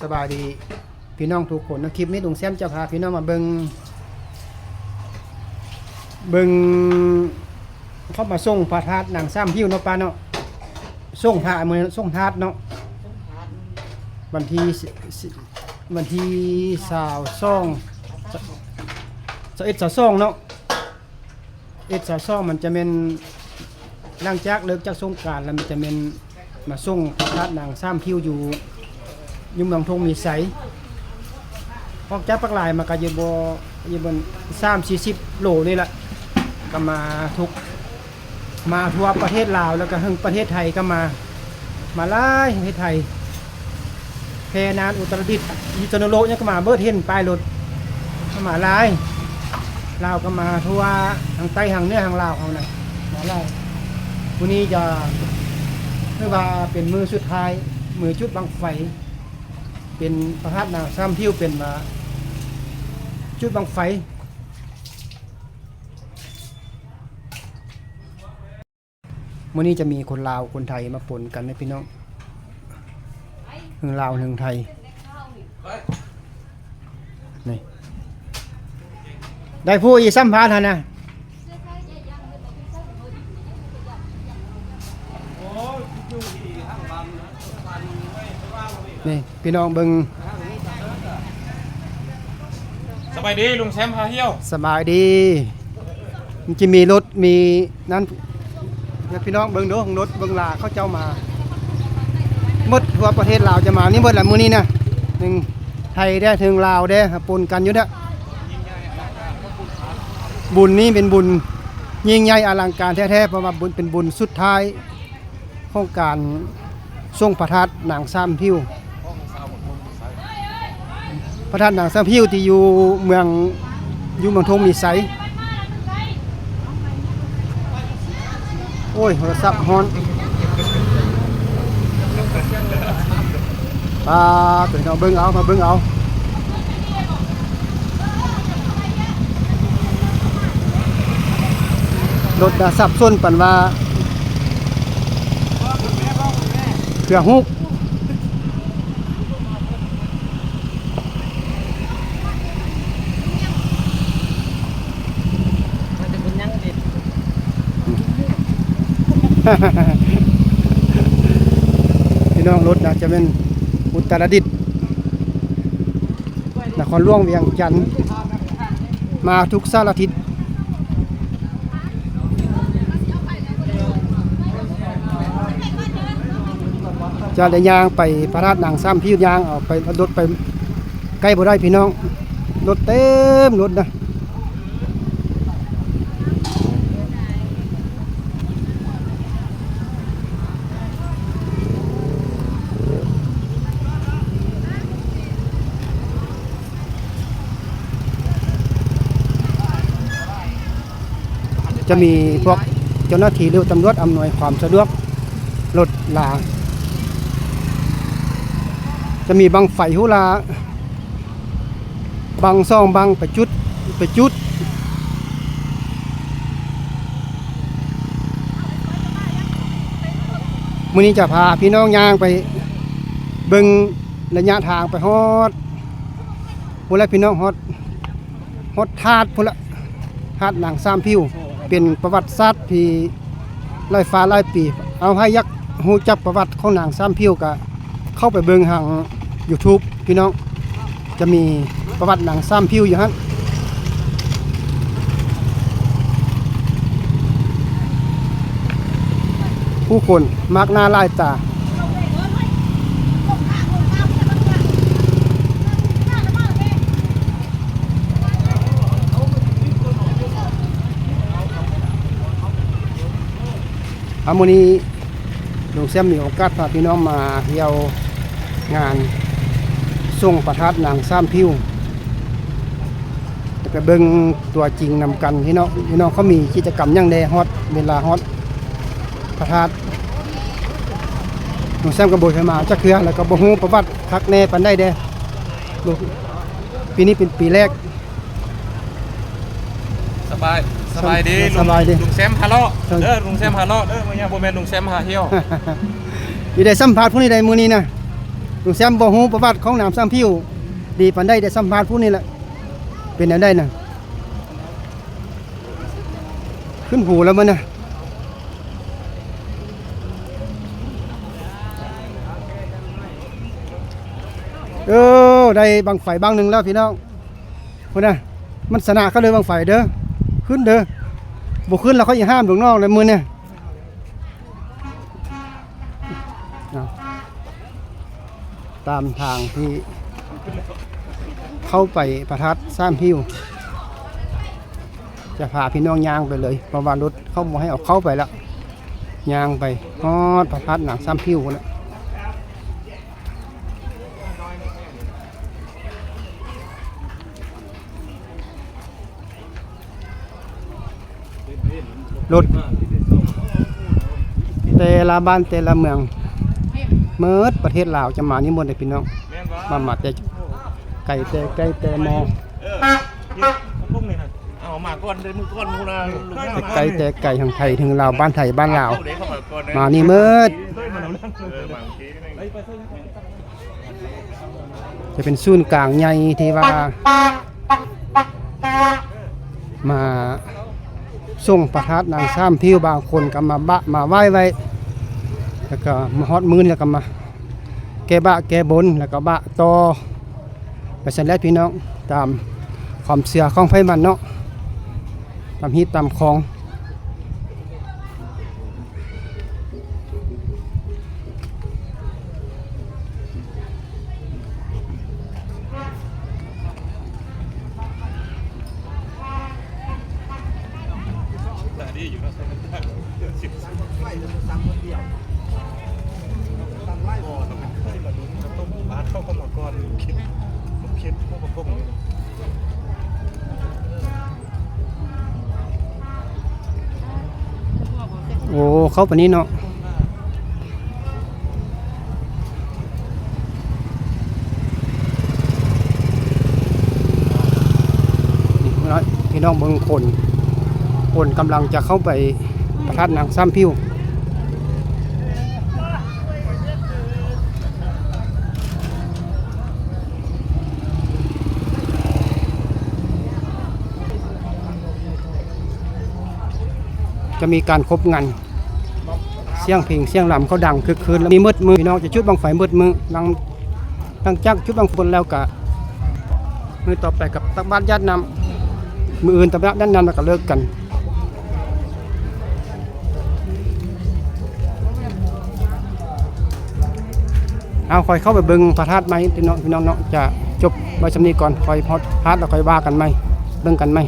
ສະບາຍດີພີ່ນ້ອງທຸກຄົນເນາະ. ຄລິບນີ້ລຸງແຊມຈະພາພີ່ນ້ອງມາເບິ່ງ ເບິ່ງເຂົາມາສົ່ງພະທາດນາງຊ້າມຜິວເນາະ ປ້າເນາະ. ສົ່ງພະ ມື້ສົ່ງທາດເນາະ ວັນທີ ວັນທີຊາວສອງ ຊາວເອັດ ຊາວສອງເນາະ. ເອັດ ຊາວສອງ ມັນຈະແມ່ນ ຫຼັງຈາກເລີກຈາກສົງການແລ້ວ ມັນຈະແມ່ນມາສົ່ງພະທາດນາງຊ້າມຜິວຢູ່ ຢູ່ເມືອງທົ່ງມີໄຊ. ອອກຈາກປາກລາຍມາກໍຢູ່ບໍ່ ຢູ່ບໍ່ສາມສີ່ສິບໂລນີ້ລະ ກໍມາທຸກ ມາທົ່ວປະເທດລາວ ແລ້ວກໍເຖິງປະເທດໄທກໍມາ ມາຫຼາຍ ປະເທດໄທ ແພນານ ອຸດຕະລະດິດ ພິສນຸໂລກ ຫຍັງກໍມາເບິດ. ເຫັນປ້າຍລົດ ມາຫຼາຍ ລາວກໍມາທົ່ວ ທາງໃຕ້ ທາງເໜືອ ທາງລາວເຮົານະ ມາຫຼາຍ. ມື້ນີ້ຈະຖືວ່າເປັນມື້ສຸດທ້າຍ ມື້ຈຸດບັ້ງໄຟ ເປັນພະທາດນາງຊ້າມຜິວ ເປັນວ່າຈຸດບັ້ງໄຟ. ມື້ນີ້ຈະມີຄົນລາວຄົນໄທມາປົນກັນນະພີ່ນ້ອງ ເຖິງລາວເຖິງໄທ. ນີ້ ໄດ້ຜູ້ອີກສຳພາດຫັ້ນນະ. ນີ້ ພີ່ນ້ອງເບິ່ງ. ສະບາຍດີລຸງແຊມພາທ່ຽວ. ສະບາຍດີ. ມັນຈະມີລົດມີນັ້ນ ໃຫ້ພີ່ນ້ອງເບິ່ງດູ ລົດເບິ່ງລາເຂົາເຈົ້າມາໝົດທົ່ວປະເທດລາວ ຈະມານີ້ໝົດລະມື້ນີ້ນະ. ເຖິງໄທແດ່ ເຖິງລາວແດ່ ປົນກັນຢູ່ເດ້. ບຸນນີ້ເປັນບຸນຍິ່ງໃຫຍ່ອະລັງການແທ້ໆ ເພາະວ່າບຸນ ເປັນບຸນສຸດທ້າຍ ຂອງການສົ່ງພະທາດນາງຊ້າມຜິວ. ພະທາດນາງຊ້າມຜິວທີ່ຢູ່ເມືອງ ຢູ່ເມືອງທົ່ງມີໄຊ. ໂອ້ຍ ໂທລະສັບຮ້ອນ. ປາດ ພີ່ນ້ອງເບິ່ງເອົາ ມາເບິ່ງເອົາ. ລົດນະສັບສົນປານວ່າເຄືອຫຸກ. ພີ່ນ້ອງ ລົດນະຈະແມ່ນອຸດຕະລະດິດ ນະຄອນຫຼວງວຽງຈັນ ມາທຸກສາລະທິດ. ຈະໄດ້ຍ່າງໄປພະທາດນາງຊ້າມຜິວ ຍ່າງເອົາໄປ ລົດໄປໃກ້ບໍ່ໄດ້ພີ່ນ້ອງ ລົດເຕັມລົດນະ. ຈະມີພວກເຈົ້າໜ້າທີ່ ຫຼື ຕຳຫຼວດອຳນວຍຄວາມສະດວກລົດລາ ຈະມີບັ້ງໄຟຫູຫຼາ ບັ້ງສອງບັ້ງໄປຈຸດ ໄປຈຸດ. ມື້ນີ້ຈະພາພີ່ນ້ອງຍ່າງໄປເບິ່ງໄລຍະທາງໄປຮອດພຸ້ນແຫຼະພີ່ນ້ອງ ຮອດ ຮອດທາດພຸ້ນລະ ທາດນາງຊ້າມຜິວ ເປັນປະຫວັດສາດທີ່ຫຼາຍຟ້າຫຼາຍປີ. ເອົາ ໃຜຢາກຮູ້ຈັກປະຫວັດຂອງນາງຊ້າມຜິວກະເຂົ້າໄປເບິ່ງທາງຢູທູບພີ່ນ້ອງ ຈະມີປະຫວັດນາງຊ້າມຜິວຢູ່ຫັ້ນ. ຜູ້ຄົນມາກໜ້າຫຼາຍຕາ. ເອົາ ມື້ນີ້ລຸງແຊມມີໂອກາດພາພີ່ນ້ອງມາທ່ຽວງານສົ່ງພະທາດນາງຊ້າມຜິວ ຈະໄປເບິ່ງຕົວຈິງນຳກັນພີ່ນ້ອງ. ພີ່ນ້ອງເຂົາມີກິດຈະກຳຫຍັງແດ່ ຮອດເວລາຮອດພະທາດ ລຸງແຊມກໍບໍ່ເຄີຍມາຈັກເທື່ອ ແລ້ວກໍບໍ່ຮູ້ປະຫວັດຄັກແນ່ປານໃດແດ່. ປີນີ້ເປັນປີແລກ. ສະບາຍ ສະບາຍດີ ສະບາຍດີ ລຸງແຊມພາເລາະເດີ ລຸງແຊມພາເລາະເດີ. ມື້ນີ້ບໍ່ແມ່ນລຸງແຊມພາທ່ຽວ. ຢູ່ໄດ້ສຳພາດຜູ້ນີ້ໄດ້ມື້ນີ້ນະ. ລຸງແຊມບໍ່ຮູ້ປະຫວັດຂອງໜາງຊາມຜິວດີປານໃດ ໄດ້ສຳພາດຜູ້ນີ້ແຫຼະ. ເປັນແນວໃດນະ? ຂຶ້ນຫູແລ້ວມັນນະ. ເອີ ໄດ້ບັ້ງໄຟບັ້ງໜຶ່ງແລ້ວພີ່ນ້ອງ. ພຸ້ນນະ ມັນຊະນະເຂົາເດີບັ້ງໄຟເດີ. ຂຶ້ນເດີ. ບໍ່ຂຶ້ນແລ້ວເຂົາຊິຫ້າມລູກນ້ອງໃນມື້ນີ້. ເອົາ ຕາມທາງທີ່ເຂົ້າໄປພະທາດຊາມຜິວ ຈະພາພີ່ນ້ອງຍ່າງໄປເລີຍ ເພາະວ່າລົດເຂົາບໍ່ໃຫ້ເອົາເຂົ້າໄປແລ້ວ. ຍ່າງໄປຮອດພະທາດນາງຊາມຜິວພຸ້ນນະ. ລົດແຕ່ລະບ້ານແຕ່ລະເມືອງ ເໝິດປະເທດລາວຈະມານີ້ໝົດເດ້ພີ່ນ້ອງ. ມາ ມາແຕ່ໄກແຕ່ໃກ້ແຕ່ມໍ່ ເອີ ເອົາມາກ່ອນເດ້ ມື້ກ່ອນໝູ່ນະ ແຕ່ໄກແຕ່ໄກ ທັງໄທເຖິງລາວ ບ້ານໄທບ້ານລາວ ມານີ້ໝົດ. ເອີ ມາ ຈະເປັນສູນກາງໃຫຍ່ທີ່ວ່າມາສົ່ງພະທາດນາງຊາມຜິວ. ບາງຄົນກໍມາບະມາໄຫວ້ໄວ້ ແລ້ວກໍມາຮອດມື້ນີ້ ແລ້ວກໍມາແກ້ບາດແກ້ບົນ ແລ້ວກໍບາດຕໍ່ ໄປຊັ້ນແຫຼະພີ່ນ້ອງ ຕາມຄວາມເຊື່ອຂອງໃຜມັນເນາະ ຕາມຮີດຕາມຄອງ. ໂອ້ ເຂົ້າໄປນີ້ເນາະ. ພີ່ນ້ອງເບິ່ງຄົນ ຄົນກຳລັງຈະເຂົ້າໄປພະທາດນາງຊາມຜິວ. ຈະມີການຄົບງັນ ສຽງເພງສຽງລຳເຂົາດັງຄຶກຄື້ນ ແລ້ວມີໝົດມື້ ພີ່ນ້ອງຈະຈຸດບັ້ງໄຟໝົດມື້. ຫຼັງ ຫຼັງຈາກຈຸດບັ້ງໄຟແລ້ວກະ ມື້ຕໍ່ໄປກັບຕັກບາດຢາດນ້ຳ ມື້ອື່ນຕັກບາດຢາດນ້ຳ ແລ້ວກະເລີກກັນ. ເຮົາຄ່ອຍເຂົ້າໄປເບິ່ງພະທາດໃໝ່ເນາະ ພີ່ນ້ອງເນາະ ຈະຈົບໄວ້ສ່ຳນີ້ກ່ອນ ຄ່ອຍຮອດພະທາດແລ້ວຄ່ອຍວ່າກັນໃໝ່ ເບິ່ງກັນໃໝ່.